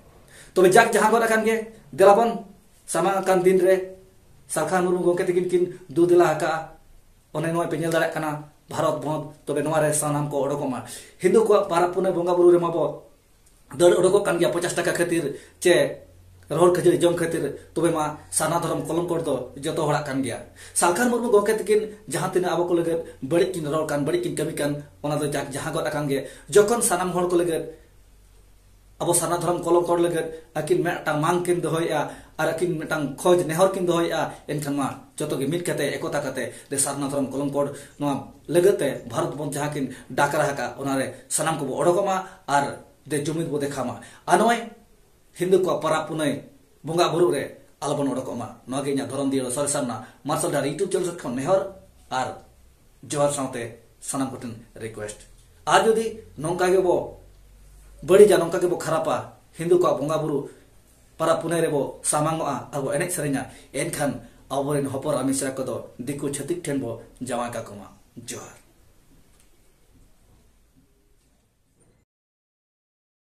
ᱛᱚᱵᱮ ᱡᱟᱠ ᱡᱟᱦᱟᱸ ᱜᱚᱫ ᱟᱠᱟᱱ ᱜᱮ, ᱫᱮᱞᱟᱵᱚᱱ ᱥᱟᱢᱟᱝ ᱟᱠᱟᱱ ᱫᱤᱱ ᱨᱮ ᱥᱟᱞᱠᱷᱟᱱ ᱢᱩᱨᱢᱩ ᱜᱚᱢᱠᱮ ᱛᱟᱹᱠᱤᱱ ᱠᱤᱱ ᱫᱩ ᱫᱮᱞᱟ ᱟᱠᱟᱫᱼᱟ᱾ ᱚᱱᱮ ᱱᱚᱜᱼᱚᱭ ᱯᱮ ᱧᱮᱞ ᱫᱟᱲᱮᱭᱟᱜ ᱠᱟᱱᱟ ᱵᱷᱟᱨᱚᱛ ᱵᱚᱸᱫ, ᱛᱚᱵᱮ ᱱᱚᱣᱟ ᱨᱮ ᱥᱟᱱᱟᱢ ᱠᱚ ᱚᱰᱚᱠᱚᱜ ᱢᱟ᱾ ᱦᱤᱱᱫᱩ ᱠᱚᱣᱟᱜ ᱯᱟᱨᱟᱵᱽ ᱯᱩᱱᱟᱹᱭ ᱵᱚᱸᱜᱟ ᱵᱩᱨᱩ ᱨᱮᱢᱟ ᱵᱚ ᱫᱟᱹᱲ ᱚᱰᱚᱠᱚᱜ ᱠᱟᱱ ᱜᱮᱭᱟ ᱯᱚᱪᱟᱥ ᱴᱟᱠᱟ ᱠᱷᱟᱹᱛᱤᱨ, ᱪᱮ ᱨᱚᱦᱚᱲ ᱠᱷᱟᱹᱡᱟᱹᱲᱤ ᱡᱚᱢ ᱠᱷᱟᱹᱛᱤᱨ᱾ ᱛᱚᱵᱮ ᱢᱟ ᱥᱟᱨᱱᱟ ᱫᱷᱚᱨᱚᱢ ᱠᱚᱞᱚᱝᱠᱚ ᱫᱚ ᱡᱚᱛᱚ ᱦᱚᱲᱟᱜ ᱠᱟᱱ ᱜᱮᱭᱟ᱾ ᱥᱟᱞᱠᱷᱟᱱ ᱢᱩᱨᱢᱩ ᱜᱚᱢᱠᱮ ᱛᱟᱹᱠᱤᱱ ᱡᱟᱦᱟᱸ ᱛᱤᱱᱟᱹᱜ ᱟᱵᱚ ᱠᱚ ᱞᱟᱹᱜᱤᱫ ᱵᱟᱹᱲᱤᱡ ᱠᱤᱱ ᱨᱚᱲ ᱠᱟᱱ, ᱵᱟᱹᱲᱤᱡ ᱠᱤᱱ ᱠᱟᱹᱢᱤ ᱠᱟᱱ, ᱚᱱᱟ ᱫᱚ ᱡᱟᱠ ᱡᱟᱦᱟᱸ ᱜᱚᱫ ᱟᱠᱟᱱ ᱜᱮ᱾ ᱡᱚᱠᱷᱚᱱ ᱥᱟᱱᱟᱢ ᱦᱚᱲ ᱠᱚ ᱞᱟᱹᱜᱤᱫ ᱟᱵᱚ ᱥᱟᱨᱱᱟ ᱫᱷᱚᱨᱚᱢ ᱠᱚᱞᱚᱝᱠᱚ ᱞᱟᱹᱜᱤᱫ ᱟᱹᱠᱤᱱ ᱢᱤᱫᱴᱟᱝ ᱢᱟᱝ ᱠᱤᱱ ᱫᱚᱦᱚᱭᱮᱫᱼᱟ ᱟᱨ ᱟᱹᱠᱤᱱ ᱢᱤᱫᱴᱟᱝ ᱠᱷᱚᱡᱽ ᱱᱮᱦᱚᱨ ᱠᱤᱱ ᱫᱚᱦᱚᱭᱮᱫᱼᱟ, ᱮᱱᱠᱷᱟᱱ ᱢᱟ ᱡᱚᱛᱚ ᱜᱮ ᱢᱤᱫ ᱠᱟᱛᱮ, ᱮᱠᱚᱛᱟ ᱠᱟᱛᱮ ᱫᱮ ᱥᱟᱨᱱᱟ ᱫᱷᱚᱨᱚᱢ ᱠᱚᱞᱚᱝᱠᱚ ᱱᱚᱣᱟ ᱞᱟᱹᱜᱤᱫ ᱛᱮ ᱵᱷᱟᱨᱚᱛ ᱵᱚᱱ ᱡᱟᱦᱟᱸ ᱠᱤᱱ ᱰᱟᱠᱨᱟ ᱟᱠᱟᱫ, ᱚᱱᱟᱨᱮ ᱥᱟᱱᱟᱢ ᱠᱚᱵᱚ ᱚᱰᱚᱠᱚᱜ ᱢᱟ ᱟᱨ ᱫᱮ ᱡᱩᱢᱤᱫ ᱵᱚ ᱫᱮᱠᱷᱟᱣ ᱢᱟ᱾ ᱟᱨ ᱱᱚᱜᱼᱚᱭ ᱦᱤᱱᱫᱩ ᱠᱚᱣᱟᱜ ᱯᱚᱨᱚᱵᱽ ᱯᱩᱱᱟᱹᱭ ᱵᱚᱸᱜᱟ ᱵᱩᱨᱩ ᱨᱮ ᱟᱞᱚᱵᱚᱱ ᱚᱰᱚᱠᱚᱜ ᱢᱟ᱾ ᱱᱚᱣᱟ ᱜᱮ ᱤᱧᱟᱹᱜ ᱫᱷᱚᱨᱚᱢ ᱫᱤᱭᱟᱹᱲᱟ ᱥᱚᱨᱮᱥ ᱥᱟᱨᱱᱟ ᱢᱟᱨᱥᱟᱞ ᱰᱟᱦᱟᱨ YouTube channel ᱥᱮᱫ ᱠᱷᱚᱱ ᱱᱮᱦᱚᱨ ᱟᱨ ᱡᱚᱦᱟᱨ ᱥᱟᱶᱛᱮ ᱥᱟᱱᱟᱢ ᱠᱚᱴᱷᱮᱱ request᱾ ᱟᱨ ᱡᱩᱫᱤ ᱱᱚᱝᱠᱟ ᱜᱮᱵᱚ ᱵᱟᱹᱲᱤᱡᱟ, ᱱᱚᱝᱠᱟ ᱜᱮᱵᱚ ᱠᱷᱟᱨᱟᱯᱟ, ᱦᱤᱱᱫᱩ ᱠᱚᱣᱟᱜ ᱵᱚᱸᱜᱟ ᱵᱩᱨᱩ ᱯᱟᱨᱟᱵᱽ ᱯᱩᱱᱟᱹᱭ ᱨᱮᱵᱚ ᱥᱟᱢᱟᱝᱚᱜᱼᱟ ᱟᱨ ᱵᱚ ᱮᱱᱮᱡ ᱥᱮᱨᱮᱧᱟ, ᱮᱱᱠᱷᱟᱱ ᱟᱵᱚᱨᱮᱱ ᱦᱚᱯᱚᱱ ᱮᱨᱟ ᱢᱤᱥᱨᱟ ᱠᱚᱫᱚ ᱫᱤᱠᱩ ᱪᱷᱟᱹᱛᱤᱠ ᱴᱷᱮᱱ ᱵᱚ ᱡᱟᱶᱟᱭ ᱠᱟᱠᱚ ᱢᱟ᱾ ᱡᱚᱦᱟᱨ᱾